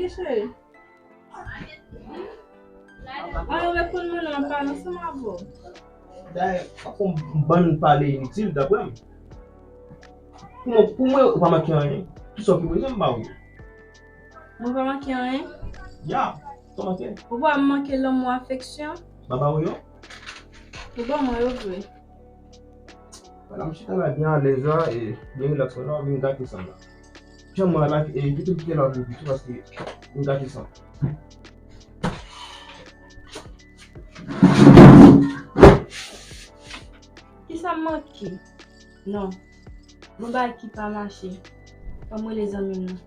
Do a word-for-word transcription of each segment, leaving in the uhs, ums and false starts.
Cheri. Mwen reponn mwen nan pale ansanm avè w. Dayè, pa fè yon bann pale initil, daprè m. Pou mwen, pou mwen, ou pa manke anyen. Tout sa w ki bezwen, m ba ou yo. Mwen pa manke anyen? Ya, ou pa manke. Ou pa manke lanmou, afeksyon? M pa ba ou yo? Ou ban mwen yo vre. Vwala, m chita la byen alèz la, e byen rilaks la, vin gate san m la. Janm mwen la, e, kite m kite la pou ou tou, paske m gate san m. Kisa m manke? Non. Gon bagay ki pa mache. Ban m rele zanmi m nan.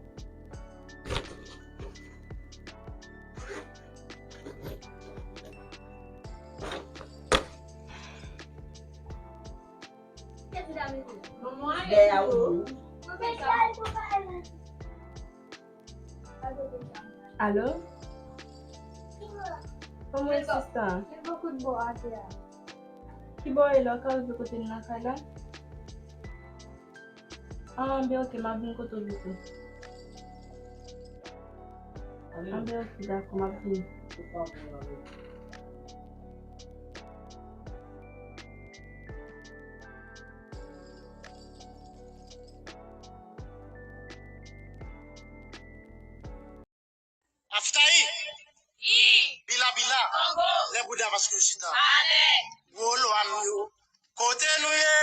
Alo? Kòman w ye, sista? Ki bò w ye la? Ou ka rive kote m nan kay la? Ah, anben, oke, m ap vin kote w pito. Anben, oke, dakò, m ap vini. Aftayi. Bila bila. Lè bouda pa sou chita. Gwo lwa m yo. Kote nou ye?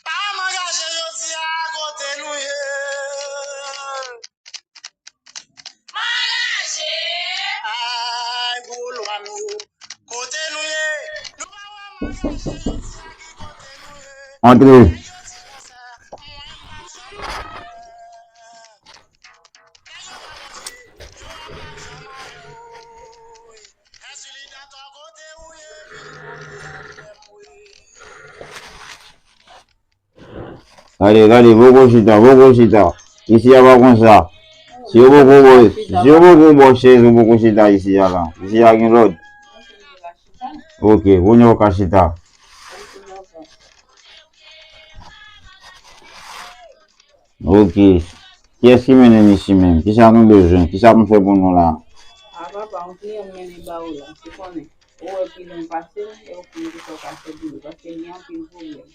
Pa m angaje jodi a, kote nou ye? M angaje. Ay, gwo lwa m yo. Kote nou ye? Nou pa wè m angaje jodi a, ki kote nou ye? Antre. Gade, gade, poko chita, poko chita. Isi a pa konsa. Si yo poko ba, si yo poko ba w chèz, ou poko chita isi a la. Isi a gen lòd. Oke, kounye a w ka chita. Oke. Kiyès ki mennen n isi menm? Kisa nou bezwen? Kisa pou m fè pou nou la? A papa, yon kliyan m mennen ba ou la. Ou konnen. Ou wè ki jan l pase m, e ou konn kisa w ka fè pou yo. Paske l gen anpil pwoblèm.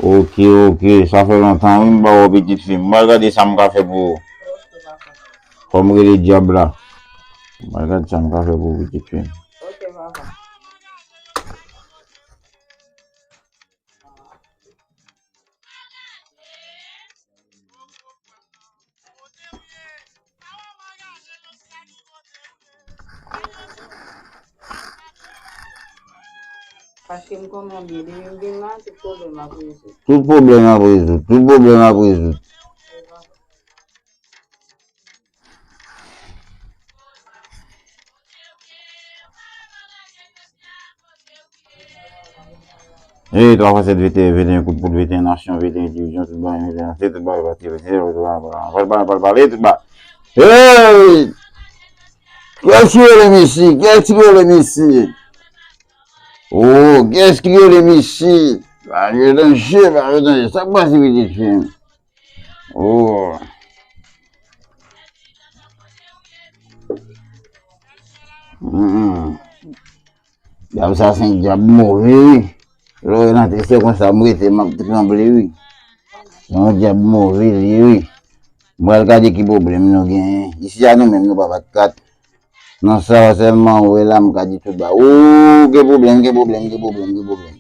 Oke, oke. Sa fè lontan, wi, m pa wè w, pitit fi m. M pral gade sa m ka fè pou ou. Oke, papa. Fò m rele dyab la. M pral gade sa m ka fè pou ou, pitit fi m. Oke, papa. Paske m konnen w byen, depi m vin la, tout pwoblèm ap rezoud. Tout pwoblèm ap rezoud, tout pwoblèm ap rezoud. Hey, twa fwa sèt, venteyen, venteyen, kout poud, venteyen nasyon, venteyen divizyon, tout bagay, venteyen nasyon, tout bagay, pati, pati, pati, pati, pati, pati, pati, pati, tout bagay. Hey! Kiyès ki rele m isi? Kiyès ki rele m isi? Oh, kiyès ki rele m isi? Pa gen danje, pa gen danje. Sa k pase, pitit fi m? Oh. Hmm. Dyab sa se yon dyab move, wi. Lè w rantre, se konsa m rete, m ap tranble, wi. Se yon dyab move, li, wi. M pral gade ki pwoblèm nou genyen. Isi a nou menm, nou pa bat kat. Non, sa sèlman, ou wè la, m ka di tout ba. Ou gen pwoblèm, gen pwoblèm, gen pwoblèm, gen pwoblèm.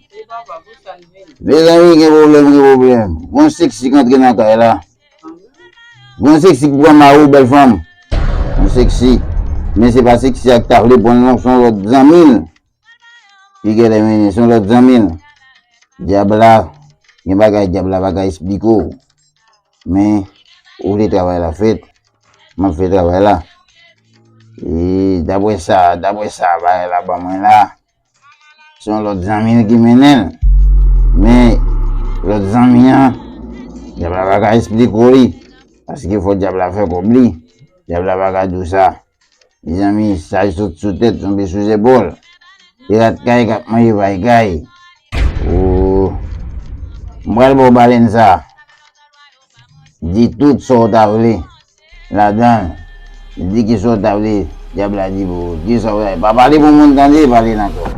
Mezanmi, gen pwoblèm, gen pwoblèm. Gon seksi k antre nan kay la. Gon seksi k pran mari w, bèl fanm. Gon seksi. Men se pa seksi a k ta vle pran l non, se yon lòt zanmi l. Li genlè mennen, se yon lòt zanmi l. Dyab la, gen bagay dyab la pa ka esplike w. Men, ou vle travay la fèt. M ap fè travay la. E daprè sa, daprè sa bagay la ban mwen la, se yon lòt zanmi l ki mennen l. Men, lòt zanmi an, dyab la pa ka esplike w li. Paske fò dyab la fè kòb li. Dyab la pa ka di w sa. Mezanmi, sa sot sou tèt, tonbe sou zepòl. E rat kay k ap manje pay kay. Oh. M pral ba w balèn sa. Di tout sa w ta vle ladan l. Li di kisa w ta vle, dyab la di pou ou, di sa w ta vle. Pa pale pou moun tande, pale nan kè w.